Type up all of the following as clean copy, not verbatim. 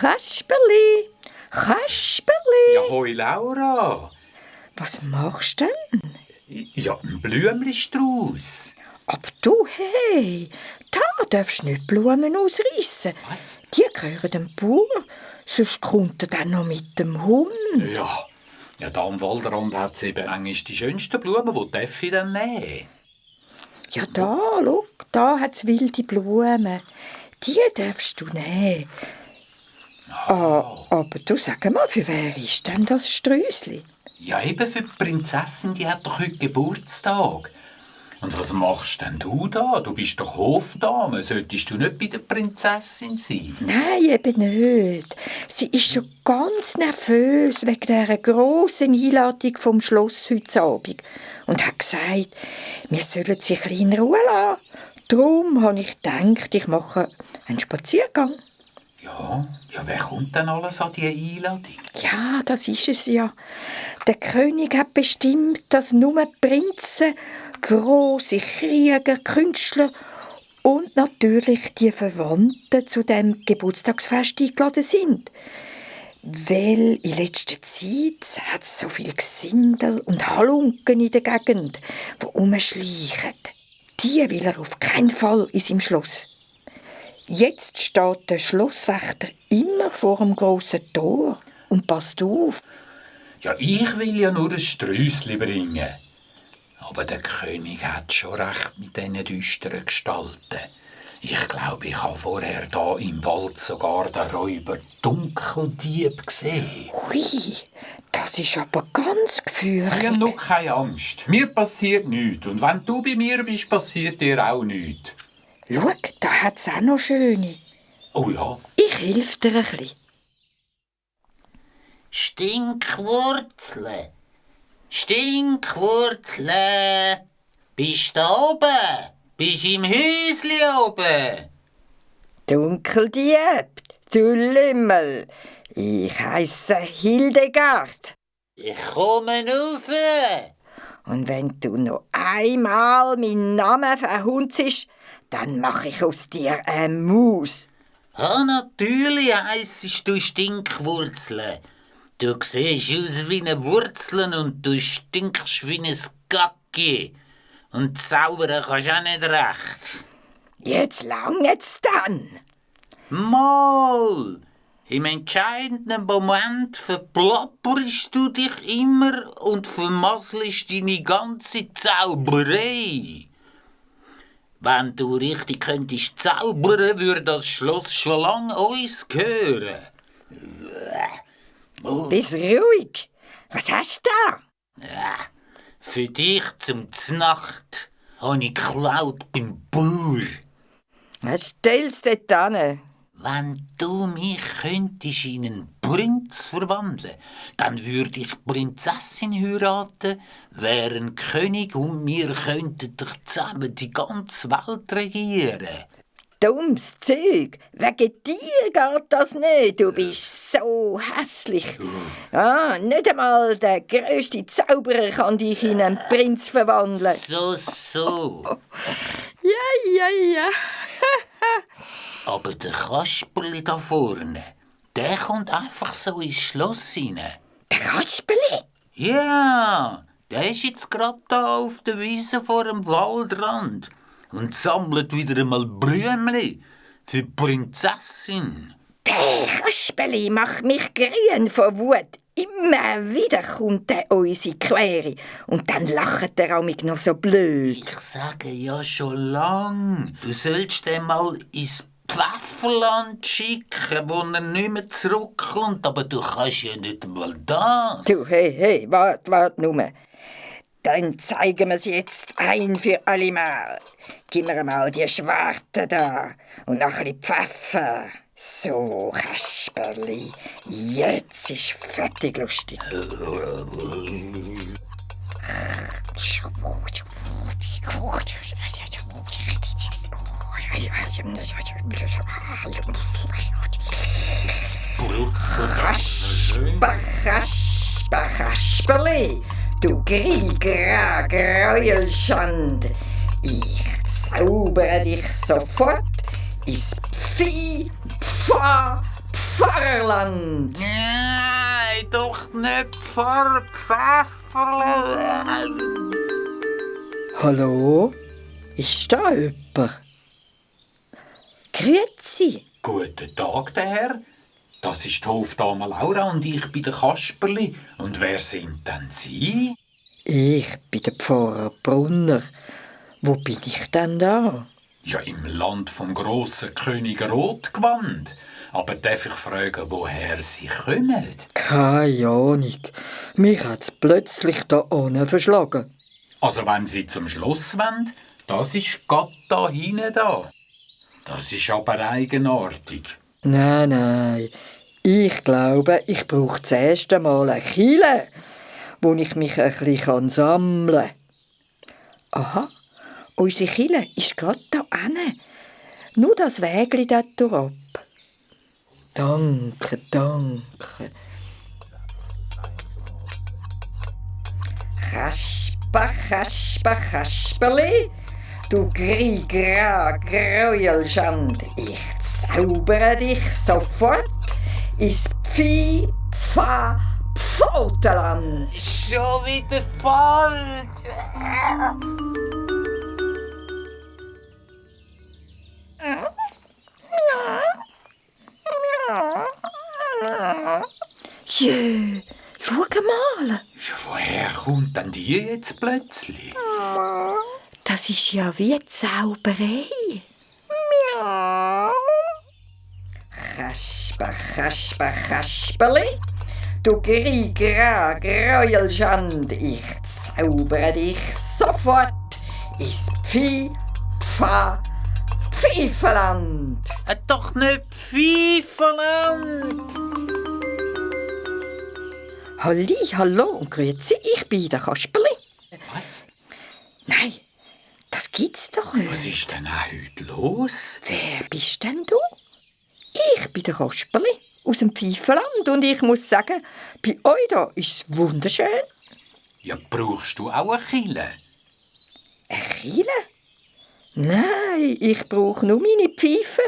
Kasperli, Kasperli. Ja, hoi Laura. Was machst du denn? Ja, ein Blümchenstrauss. Aber du, hey, da darfst du nicht Blumen ausreißen. Was? Die gehören dem Bauer, sonst kommt er dann noch mit dem Hund. Ja, da am Waldrand hat es eben manchmal die schönsten Blumen, die darf ich dann nehmen. Ja, da, schau, da hat es wilde Blumen. Die darfst du nehmen. Aber du, sag mal, für wer ist denn das Sträußli? Ja, eben für die Prinzessin, die hat doch heute Geburtstag. Und was machst denn du da? Du bist doch Hofdame. Solltest du nicht bei der Prinzessin sein? Nein, eben nicht. Sie ist schon ganz nervös wegen dieser grossen Einladung vom Schloss heute Abend und hat gesagt, wir sollen sie ein bisschen in Ruhe lassen. Darum habe ich gedacht, ich mache einen Spaziergang. Ja, wer kommt denn alles an diese Einladung? Ja, das ist es ja. Der König hat bestimmt, dass nur Prinzen, grosse Krieger, Künstler und natürlich die Verwandten zu dem Geburtstagsfest eingeladen sind. Weil in letzter Zeit hat es so viele Gesindel und Halunken in der Gegend, die rumschleichen. Die will er auf keinen Fall in seinem Schloss. Jetzt steht der Schlosswächter immer vor dem grossen Tor und passt auf. Ja, ich will ja nur ein Sträußli bringen. Aber der König hat schon recht mit diesen düsteren Gestalten. Ich glaube, ich habe vorher da im Wald sogar den Räuber Dunkeldieb gesehen. Hui, das ist aber ganz gefährlich. Ich habe noch keine Angst. Mir passiert nichts. Und wenn du bei mir bist, passiert dir auch nichts. Schau, da hat es auch noch schöne. Oh ja. Ich helfe dir ein bisschen. Stinkwurzeln, Stinkwurzeln, bist du da oben? Bist im Häusli oben? Dunkeldieb, du Lümmel, ich heisse Hildegard. Ich komme rauf. Und wenn du noch einmal meinen Namen verhunzest, dann mache ich aus dir eine Maus. Ja, natürlich heissest du Stinkwurzeln. Du siehst aus wie eine Wurzel und du stinkst wie ein Gacki. Und zaubern kannst du auch nicht recht. Jetzt langt's dann. Mal! Im entscheidenden Moment verplapperst du dich immer und vermasselst deine ganze Zauberei. Wenn du richtig könntest zaubern, würde das Schloss schon lange uns gehören. Bist ruhig. Was hast du da? Ja, für dich zum Znacht habe ich geklaut beim Bauer. Was stellst du dort hin? Wenn du mich könntest in einen Prinz verwandeln, dann würde ich die Prinzessin heiraten, wären König und wir könnten dich zusammen die ganze Welt regieren. Dummes Zeug. Wegen dir geht das nicht. Du bist so hässlich. Nicht einmal der grösste Zauberer kann dich in einen Prinz verwandeln. So. Ja. Aber der Kasperli da vorne, der kommt einfach so ins Schloss rein. Der Kasperli? Ja, der ist jetzt gerade da auf der Wiese vor dem Waldrand und sammelt wieder einmal Blümchen für die Prinzessin. Der Kasperli macht mich grün vor Wut. Immer wieder kommt er uns in die Quere und dann lacht er auch noch so blöd. Ich sage ja schon lang, du sollst den mal ins Pfefferland schicken, wo er nicht mehr zurückkommt, aber du kannst ja nicht mal das. Du, hey, wart nur. Dann zeigen wir es jetzt ein für alle Mal. Gib mir mal die Schwarte da und noch ein bisschen Pfeffer. So, Kasperli, jetzt ist fertig lustig. Kasperli, du Krieger, Gräuelschand. Ich zaubere dich sofort ins Pfi, Pfa, Pfarrland. Nein, doch nicht Pfarrer Pfefferle. Hallo? Ist da jemand? Grüezi. Guten Tag, der Herr. Das ist die Hofdame Laura und ich bin der Kasperli. Und wer sind denn Sie? Ich bin der Pfarrer Brunner. Wo bin ich denn da? Ja, im Land vom grossen König Rotgewand. Aber darf ich fragen, woher Sie kommen? Keine Ahnung. Mich hat's plötzlich da unten verschlagen. Also wenn Sie zum Schloss wollen, das ist grad da hinten da. Das ist aber eigenartig. Nein. Ich glaube, ich brauche das erste Mal eine Kille, wo ich mich ein bisschen sammeln kann. Aha, unsere Kille ist gerade da hinten. Nur das Wägli dort ab. Danke. Kasperli, du Gräuelschand, ich zaubere dich sofort ins Pfotenland. Schon wieder falsch. Jö, schau mal. Ja, woher kommt denn die jetzt plötzlich? Das ist ja wie Zauberei. Kasperli, du Gräuelschand, ich zaubere dich sofort ins Pfeiferland. Doch nicht Pfeiferland. Hallo und grüezi, ich bin der Kasperli. Was? Nein, das gibt's doch nicht. Was ist denn auch heute los? Wer bist denn du? Ich bin der Kasperli aus dem Pfeiferland und ich muss sagen, bei euch da ist es wunderschön. Ja, brauchst du auch eine Kille? Eine Kille? Nein, ich brauche nur meine Pfeife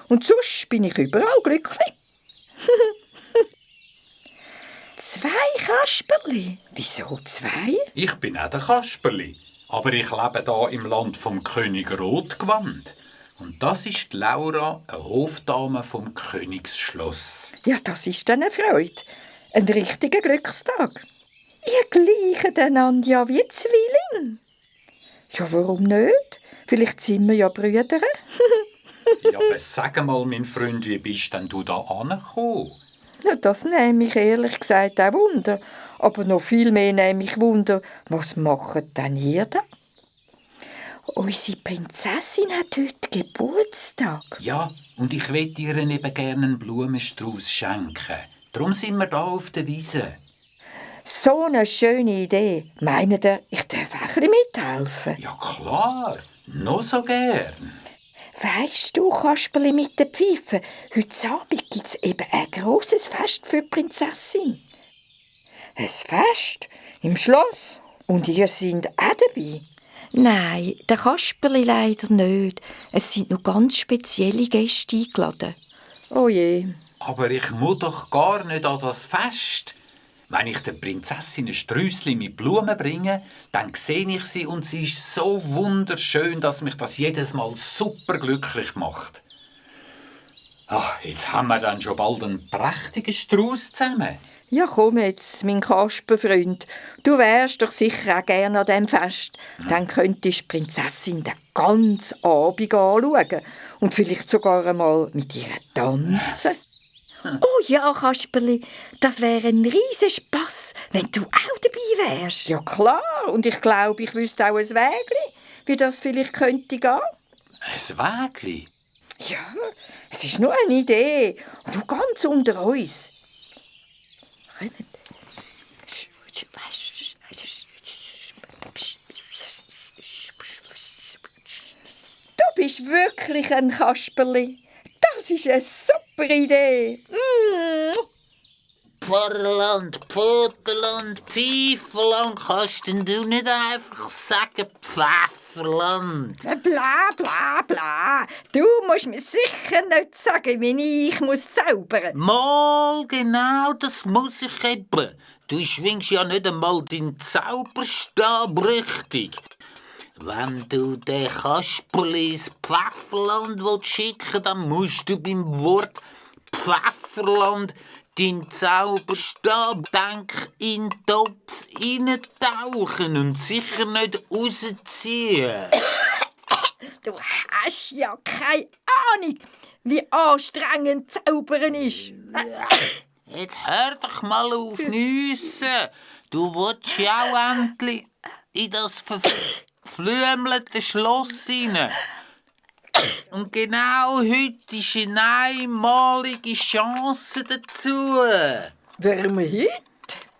und sonst bin ich überall glücklich. 2 Kasperli? Wieso 2? Ich bin auch der Kasperli. Aber ich lebe hier im Land vom König Rotgewand. Und das ist die Laura, eine Hofdame vom Königsschloss. Ja, das ist dann eine Freude. Ein richtiger Glückstag. Ihr gleicht einander ja wie Zwilling. Ja, warum nicht? Vielleicht sind wir ja Brüder. Ja, aber sag mal, mein Freund, wie bist denn du da angekommen? Ja, das nehme ich ehrlich gesagt auch Wunder. Aber noch viel mehr nehme ich Wunder, was macht denn ihr da? Unsere Prinzessin hat heute Geburtstag. Ja, und ich möchte ihr eben gerne einen Blumenstrauß schenken. Darum sind wir da auf der Wiese. So eine schöne Idee. Meint ihr, ich darf auch ein bisschen mithelfen? Ja klar, noch so gern. Weisst du, Kasperli mit der Pfeife, heute Abend gibt es eben ein grosses Fest für die Prinzessin. Ein Fest? Im Schloss? Und ihr seid auch dabei? Nein, der Kasperli leider nicht. Es sind noch ganz spezielle Gäste eingeladen. Oh je. Aber ich muss doch gar nicht an das Fest. Wenn ich der Prinzessin ein Sträußchen mit Blumen bringe, dann sehe ich sie und sie ist so wunderschön, dass mich das jedes Mal super glücklich macht. Ach, jetzt haben wir dann schon bald einen prächtigen Strauß zusammen. Ja, komm jetzt, mein Kasperfreund. Du wärst doch sicher auch gerne an diesem Fest. Dann könntest die Prinzessin den ganzen Abend anschauen und vielleicht sogar einmal mit ihr tanzen. Oh ja, Kasperli, das wäre ein riesen Spass, wenn du auch dabei wärst. Ja klar, und ich glaube, ich wüsste auch ein Wägli, wie das vielleicht könnte gehen. Ein Wägli? Ja, es ist nur eine Idee. Und du ganz unter uns. Kommt. Du bist wirklich ein Kasperli. Das ist eine super Idee. Pfarrland, Pfotenland, Pfeiferland, kannst denn du nicht einfach sagen Pfefferland? Bla bla bla. Du musst mir sicher nicht sagen, wie ich muss zaubern. Mal, genau, das muss ich eben. Du schwingst ja nicht einmal deinen Zauberstab richtig. Wenn du den Kasperli ins Pfefferland schicken willst, dann musst du beim Wort Pfefferland deinen Zauberstab in den Topf reintauchen und sicher nicht rausziehen. Du hast ja keine Ahnung, wie anstrengend Zaubern ist. Jetzt hör doch mal auf Nüssen. Du willst ja auch endlich in das verflümelte Schloss hinein. Und genau heute ist eine einmalige Chance dazu. Warum heute?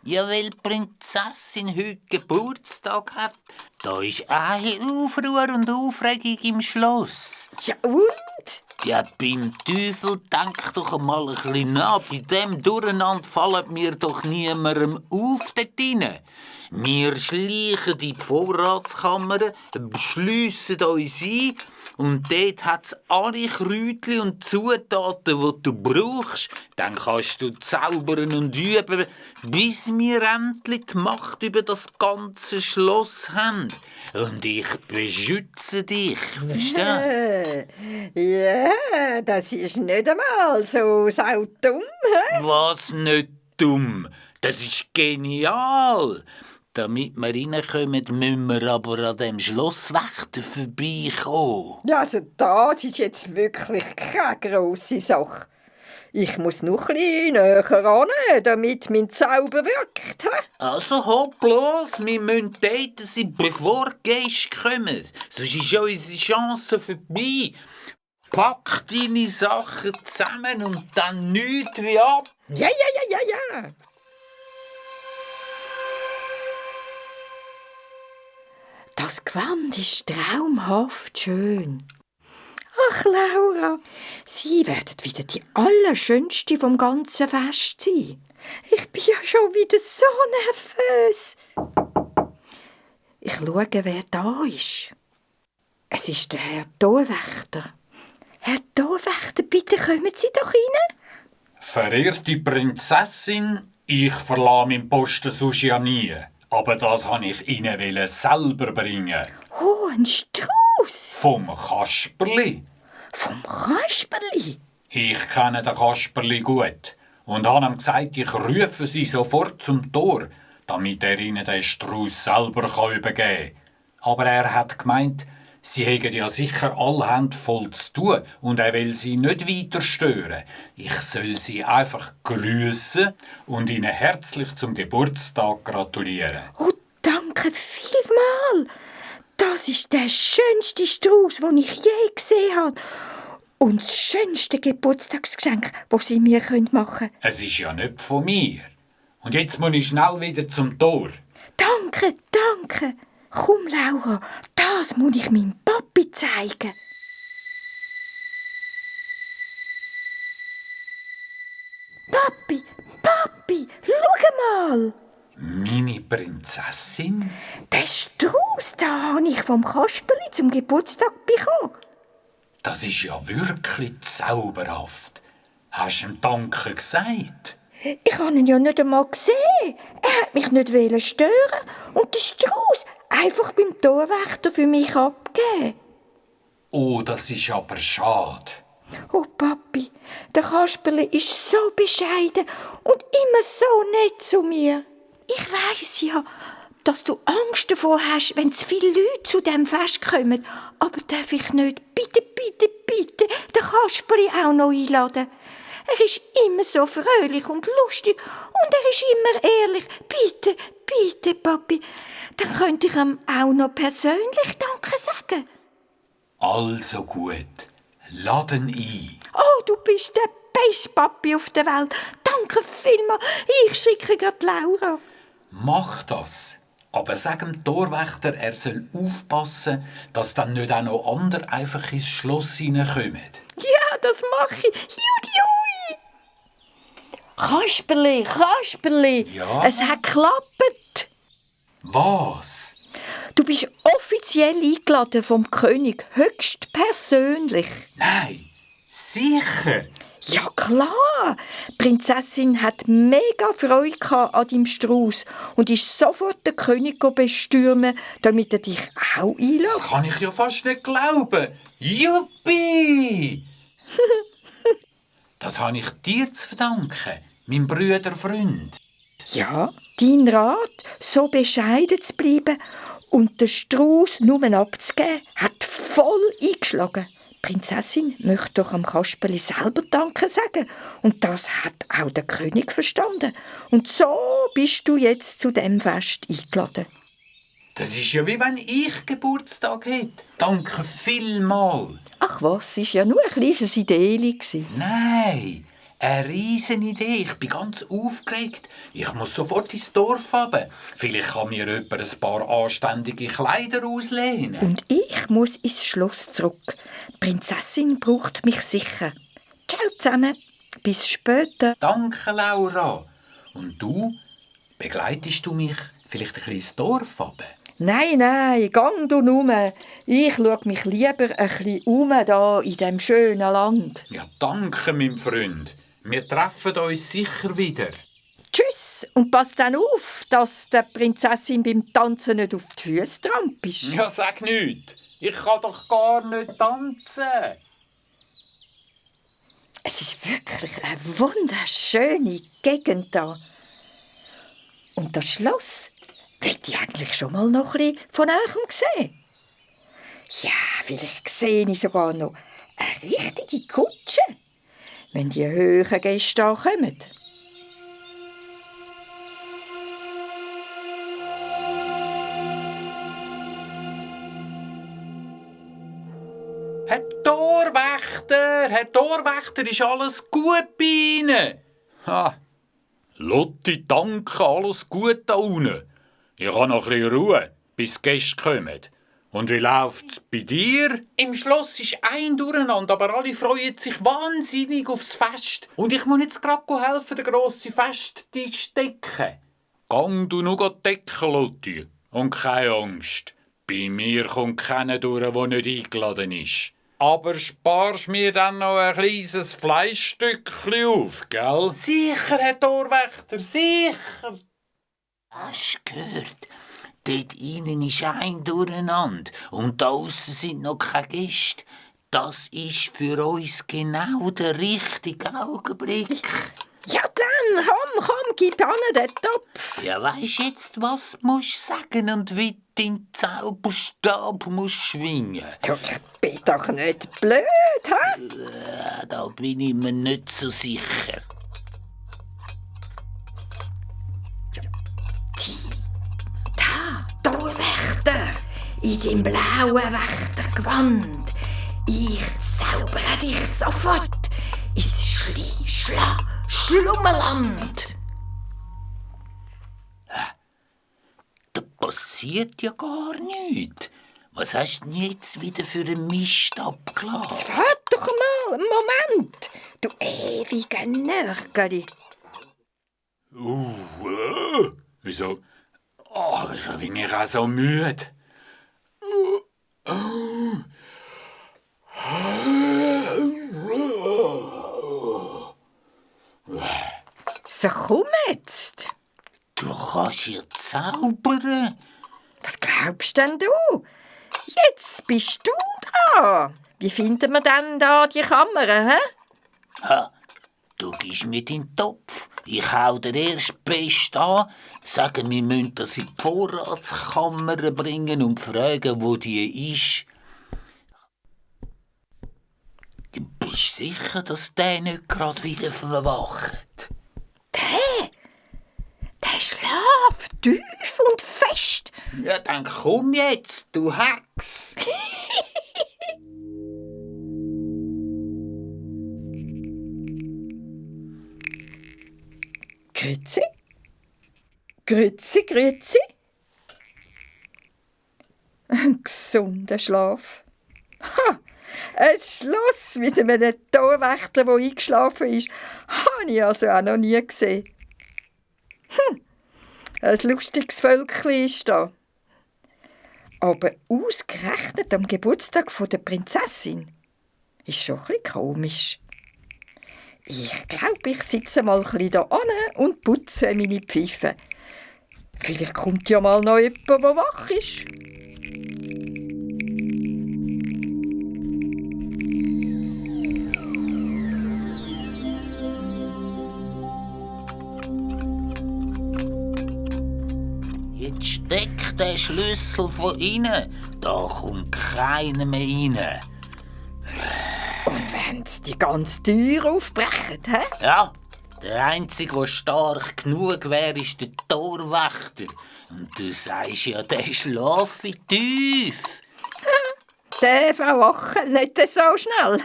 Ja, weil die Prinzessin heute Geburtstag hat. Da ist eine Aufruhr und Aufregung im Schloss. Ja und? Ja, beim Teufel denk doch einmal ein bisschen nach. Bei dem Durcheinander fallen mir doch niemandem auf dort rein. Wir schleichen in die Vorratskammer, beschliessen uns ein und dort hat es alle Kräutchen und Zutaten, die du brauchst. Dann kannst du zaubern und üben, bis wir endlich die Macht über das ganze Schloss haben. Und ich beschütze dich, verstehst du? Ja, das ist nicht einmal so saudumm. Was nicht dumm, das ist genial. Damit wir reinkommen, müssen wir aber an dem Schlosswächter vorbeikommen. Ja, also das ist jetzt wirklich keine grosse Sache. Ich muss noch ein bisschen näher ran, damit mein Zauber wirkt. Also hopp los, wir müssen dort sein, bevor die Gäste kommen. Sonst ist ja unsere Chance vorbei. Pack deine Sachen zusammen und dann nichts wie ab. Ja. Das Gewand ist traumhaft schön. Ach, Laura, Sie werden wieder die Allerschönste vom ganzen Fest sein. Ich bin ja schon wieder so nervös. Ich schaue, wer da ist. Es ist der Herr Torwächter. Herr Torwächter, bitte kommen Sie doch rein. Verehrte Prinzessin, ich verlasse meinen Posten sonst ja nie. Aber das wollte ich Ihnen selber bringen. Oh, ein Strauß. Vom Kasperli. Vom Kasperli? Ich kenne den Kasperli gut und habe ihm gesagt, ich rufe Sie sofort zum Tor, damit er Ihnen den Strauß selber übergeben kann. Aber er hat gemeint, Sie hätten ja sicher alle Hände voll zu tun und er will Sie nicht weiter stören. Ich soll Sie einfach grüßen und Ihnen herzlich zum Geburtstag gratulieren. Oh, danke vielmals. Das ist der schönste Strauß, den ich je gesehen habe. Und das schönste Geburtstagsgeschenk, das Sie mir machen können. Es ist ja nicht von mir. Und jetzt muss ich schnell wieder zum Tor. Danke. Komm, Laura, das muss ich meinem Papi zeigen. Papi, schau mal. Meine Prinzessin? Den Strauß da habe ich vom Kasperli zum Geburtstag bekommen. Das ist ja wirklich zauberhaft. Hast du ihm Danke gesagt? Ich habe ihn ja nicht einmal gesehen. Er hat mich nicht stören und den Strauß einfach beim Torwächter für mich abgegeben. Oh, das ist aber schade. Oh, Papi, der Kasperli ist so bescheiden und immer so nett zu mir. Ich weiss ja, dass du Angst davor hast, wenn zu viele Leute zu dem Fest kommen. Aber darf ich nicht bitte den Kasperli auch noch einladen? Er ist immer so fröhlich und lustig und er ist immer ehrlich. Bitte, Papi. Dann könnte ich ihm auch noch persönlich Danke sagen. Also gut, laden ein. Oh, du bist der beste Papi auf der Welt. Danke vielmals. Ich schicke gerade Laura. Mach das. Aber sag dem Torwächter, er soll aufpassen, dass dann nicht auch noch andere einfach ins Schloss hineinkommen. Ja, das mache ich. Jui. Kasperli, Kasperli, Ja? es hat geklappt. Was? Du bist offiziell eingeladen vom König, höchstpersönlich. Nein, sicher. Ja klar, die Prinzessin hat mega Freude an deinem Strauß und ist sofort den König bestürmen, damit er dich auch einlädt. Das kann ich ja fast nicht glauben. Juppie! Das habe ich dir zu verdanken, mein Brüderfreund. Ja, dein Rat, so bescheiden zu bleiben und den Strauß nur abzugeben, hat voll eingeschlagen. Die Prinzessin möchte doch am Kasperli selber Danke sagen. Und das hat auch der König verstanden. Und so bist du jetzt zu dem Fest eingeladen. Das ist ja wie wenn ich Geburtstag hätte. Danke vielmal. Ach was, es war ja nur ein kleines Idee. Nein, eine riesen Idee. Ich bin ganz aufgeregt. Ich muss sofort ins Dorf runter. Vielleicht kann mir jemand ein paar anständige Kleider auslehnen. Und ich muss ins Schloss zurück. Die Prinzessin braucht mich sicher. Ciao zusammen, bis später. Danke, Laura. Und du? Begleitest du mich vielleicht ein bisschen ins Dorf runter? Nein, gang du nur. Ich schaue mich lieber ein bisschen da in diesem schönen Land. Ja, danke, mein Freund. Wir treffen uns sicher wieder. Tschüss und pass dann auf, dass der Prinzessin beim Tanzen nicht auf die Füße trampelst. Ja, sag nichts. Ich kann doch gar nicht tanzen. Es ist wirklich eine wunderschöne Gegend da. Und das Schloss möchte ich eigentlich schon mal noch ein bisschen von Nähem sehen. Ja, vielleicht sehe ich sogar noch eine richtige Kutsche, wenn die hohen Gäste ankommen. Herr Torwächter, ist alles gut bei Ihnen? Ha, Lotti, danke, alles gut da unten. Ich habe noch ein bisschen Ruhe, bis die Gäste kommen. Und wie läuft's bei dir? Im Schloss ist ein Durcheinander, aber alle freuen sich wahnsinnig aufs Fest. Und ich muss jetzt gerade helfen, den grossen Festtisch decken. Gang du nur decken, Lotti. Und keine Angst. Bei mir kommt keiner durch, der nicht eingeladen ist. Aber sparst mir dann noch ein kleines Fleischstückchen auf, gell? Sicher, Herr Torwächter, sicher. Hast du gehört? Dort innen ist ein Durcheinander und da aussen sind noch keine Gäste. Das ist für uns genau der richtige Augenblick. Ja dann, komm, gib an den Topf. Ja, weisst jetzt, was du musst sagen und wie dein Zauberstab musst schwingen? Du, ich bin doch nicht blöd, hä? Da bin ich mir nicht so sicher. Torwächter, in deinem blauen Wächtergewand. Ich zaubere dich sofort ins Schlummerland. Da passiert ja gar nichts. Was hast du denn jetzt wieder für einen Mist abgeladen? Warte doch mal, einen Moment. Du ewige Nörgeli. Wieso? Oh, wieso bin ich auch so müde? So, komm jetzt. Du kannst ja zaubern. Was glaubst denn du? Jetzt bist du dran. Wie finden wir denn da die Kamera, hä? Ha, du gibst mir deinen Topf. Ich hau dir erst best an, sagen, wir müssen das in die Vorratskammer bringen und fragen, wo die ist. Du bist sicher, dass der nicht gerade wieder verwacht? Der schläft tief und fest. Ja, dann komm jetzt, du Hex. Grüezi. Grüezi, grüezi. Ein gesunder Schlaf. Ha, Ein Schloss mit einem Torwächter, der eingeschlafen ist, habe ich also auch noch nie gesehen. Ein lustiges Völkchen ist da. Aber ausgerechnet am Geburtstag der Prinzessin ist schon ein bisschen komisch. Ich glaube, ich sitze mal ein bisschen da an und putze meine Pfeife. Vielleicht kommt ja mal noch jemand, der wach ist. Jetzt steck den Schlüssel von innen. Da kommt keiner mehr rein. Und wenn sie die ganze Tür aufbrechen, hä? Ja, der Einzige, der stark genug wäre, ist der Torwächter. Und du sagst ja, der schlafe tief. Der verwacht nicht so schnell.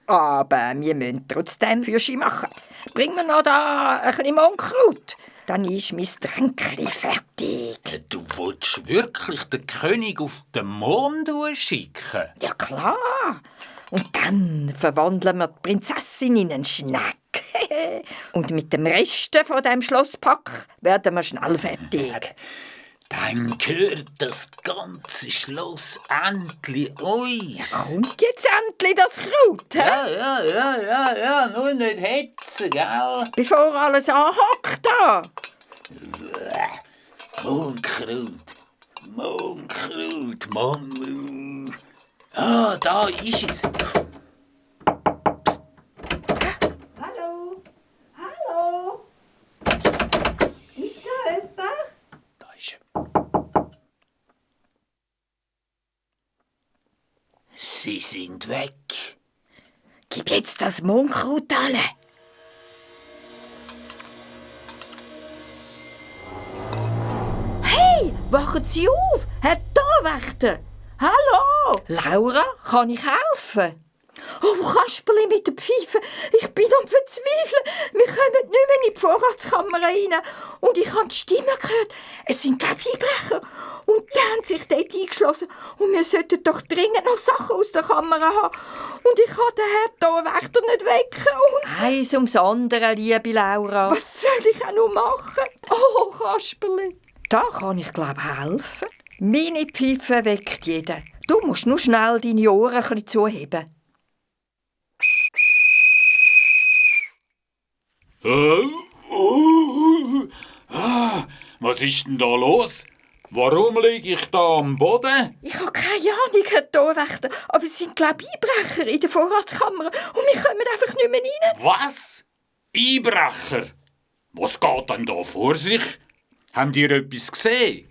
Aber wir müssen trotzdem für sie machen. Bring mir noch da ein bisschen Mohnkraut. Dann ist mein Tränkchen fertig. Du willst wirklich den König auf den Mond schicken? Ja, klar. Und dann verwandeln wir die Prinzessin in einen Schneck. Und mit dem Rest von dem Schlosspack werden wir schnell fertig. Dann gehört das ganze Schloss endlich uns. Kommt jetzt endlich das Kraut, hä? Ja, nur nicht hetzen, gell? Bevor alles anhockt da. Mohnkraut, Mann. Ah, da ist es. Hallo? Ist da jemand? Da ist er. Sie sind weg. Gib jetzt das Mohnkraut alle. Hey, wachen Sie auf! Herr Torwächter! Hallo! Laura, kann ich helfen? Oh, Kasperli mit der Pfeife, ich bin am Verzweifeln. Wir kommen nicht mehr in die Vorratskammer rein. Und ich habe die Stimme gehört. Es sind, glaube ich, Einbrecher. Und die haben sich dort eingeschlossen. Und wir sollten doch dringend noch Sachen aus der Kammer haben. Und ich kann den Herrn Torwächter nicht wecken. Und eins ums andere, liebe Laura. Was soll ich auch noch machen? Oh, Kasperli. Da kann ich, glaube ich, helfen. Meine Pfeife weckt jeden. Du musst nur schnell deine Ohren ein bisschen zuheben. Was ist denn da los? Warum liege ich da am Boden? Ich habe keine Ahnung, Herr Torwächter, aber es sind, glaube ich, Einbrecher in der Vorratskammer und wir kommen einfach nicht mehr rein. Was? Einbrecher? Was geht denn da vor sich? Habt ihr etwas gesehen?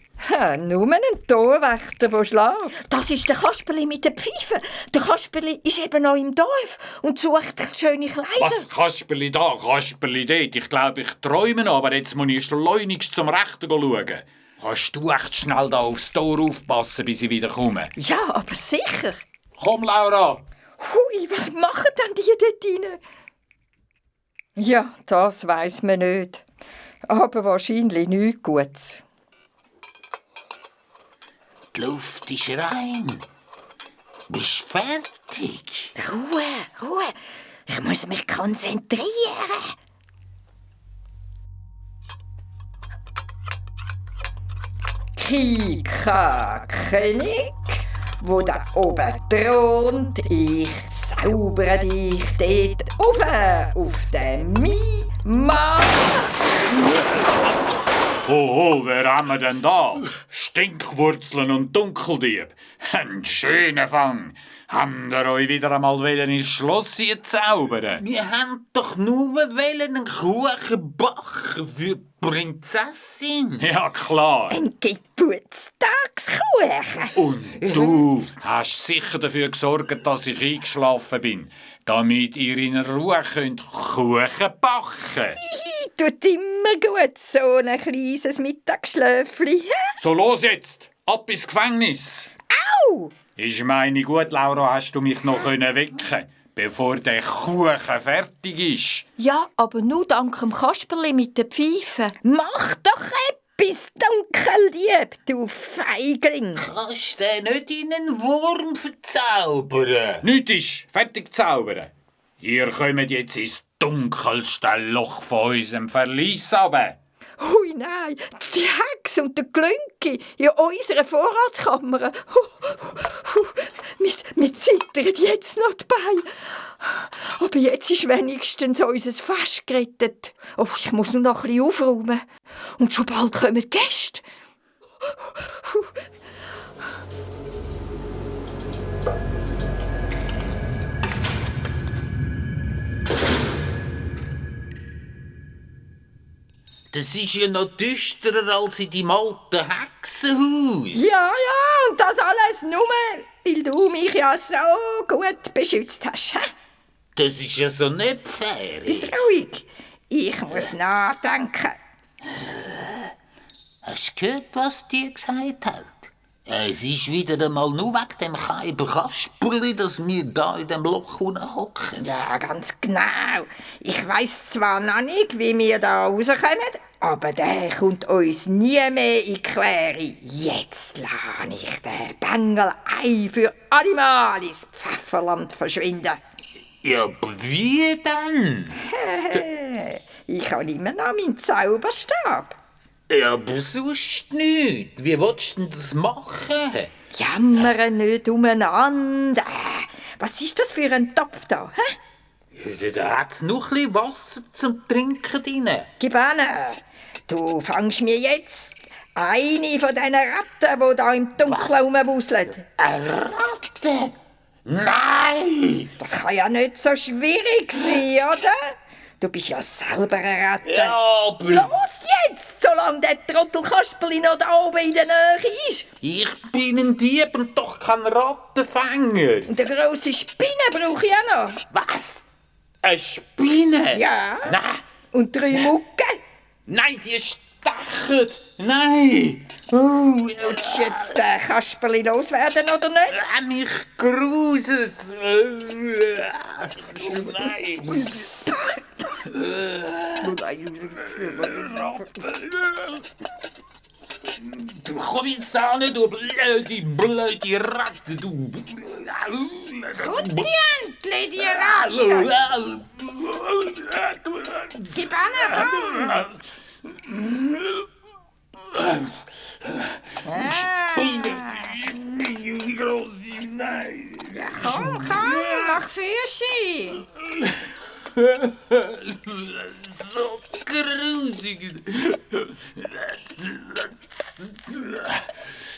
Nur ein Torwächter, der schläft. Das ist der Kasperli mit der Pfeife. Der Kasperli ist eben noch im Dorf und sucht schöne Kleider. Was, Kasperli da, Kasperli dort? Ich glaube, ich träume noch, aber jetzt muss ich schleunigst zum Rechten schauen. Kannst du echt schnell da aufs Tor aufpassen, bis ich wieder komme? Ja, aber sicher. Komm, Laura! Hui, was machen denn die dort rein? Ja, das weiss man nicht. Aber wahrscheinlich nichts Gutes. Die Luft ist rein. Bist fertig? Ruhe. Ich muss mich konzentrieren. Kika König, wo da oben thront, ich zaubere dich dort auf den Maimarkt. Oh, wer haben wir denn da? Stinkwurzeln und Dunkeldieb. Ein schöner Fang. Habt ihr euch wieder einmal ins Schloss zaubern? Wir haben doch nur einen Kuchen backen für die Prinzessin. Ja, klar. Ein Geburtstagskuchen. Und du hast sicher dafür gesorgt, dass ich eingeschlafen bin, damit ihr in Ruhe Kuchen backen könnt. Tut immer gut, so ein kleines Mittagsschläfchen. So, los jetzt! Ab ins Gefängnis! Au! Ist meine gut, Laura, hast du mich noch wecken können, bevor der Kuchen fertig ist? Ja, aber nur dank dem Kasperli mit der Pfeife. Mach doch Bist Dunkeldieb, du Feigling! Kannst du den nicht in einen Wurm verzaubern? Nichts ist fertig zaubern. Ihr kommt jetzt ins dunkelste Loch von unserem Verlies runter. Hui, nein, die Hexe und der Glünki in unserer Vorratskammer. Wir zittern jetzt noch die Beine. Aber jetzt ist wenigstens unser Fest gerettet. Oh, ich muss nur noch ein bisschen aufräumen. Und schon bald kommen die Gäste. Das ist ja noch düsterer als in deinem alten Hexenhaus. Ja, und das alles nur, weil du mich ja so gut beschützt hast. He? Das ist ja so nicht fair. Bist ruhig. Ich muss nachdenken. Hast du gehört, was die gesagt hat? Es ist wieder einmal nur wegen dem Keiber Kasperli, dass wir da in dem Loch hocken. Ja, ganz genau. Ich weiss zwar noch nicht, wie wir da rauskommen, aber der kommt uns nie mehr in die Quere. Jetzt lade ich den Bengel ein für alle Mal ins Pfefferland verschwinden. Ja, aber wie denn? Ich habe immer noch meinen Zauberstab. Ja, aber sonst nicht. Wie willst du denn das machen? Jammern nicht umeinander. Was ist das für ein Topf da? Hä? Da hat es noch ein bisschen Wasser zum Trinken drin. Gib an. Du fangst mir jetzt eine von diesen Ratten, die da im Dunkeln rumwuseln. Eine Ratte? Nein! Das kann ja nicht so schwierig sein, oder? Du bist ja selber eine Ratte. Ja, aber... Los jetzt, solange der Trottel Kasperli noch da oben in der Nähe ist. Ich bin ein Dieb und doch kein Rattenfänger. Und eine grosse Spinne brauche ich auch noch. Was? Eine Spinne? Ja. Nein. Und 3 Mucken. Nein, die stechen. Nein. Willst du jetzt den Kasperli loswerden oder nicht? Mich gruselt. Nein. Du komm jetzt da nicht, du blöde Ratte, du... Gut, Jentli, die Ratte. Gib an, Wie groß die... Nein. Ja, komm, mach Füße. So grusig.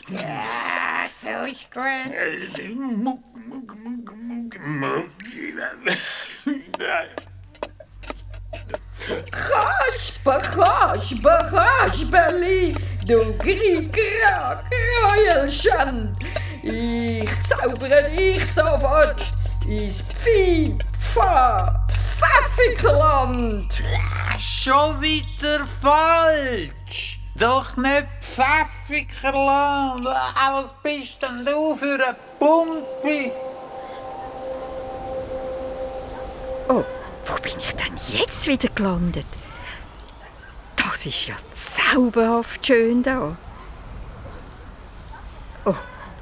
Ja, so ist gut. Kasperli, du Gräuelschand. Ich zaubere dich sofort ins Pfeffikland. Schon wieder falsch. Doch nicht Pfeffikerland. Was bist denn du für ein Pumpi? Oh, wo bin ich denn jetzt wieder gelandet? Das ist ja zauberhaft schön da. Oh,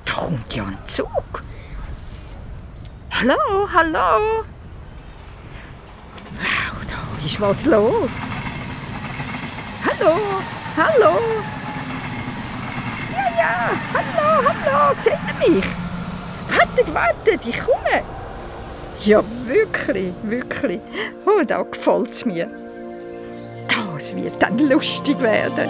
da kommt ja ein Zug. Hallo, hallo. Wow, da ist was los. Hallo, hallo. Ja, hallo, seht ihr mich? Wartet, ich komme. Ja, wirklich. Oh, da gefällt's mir. Das wird dann lustig werden.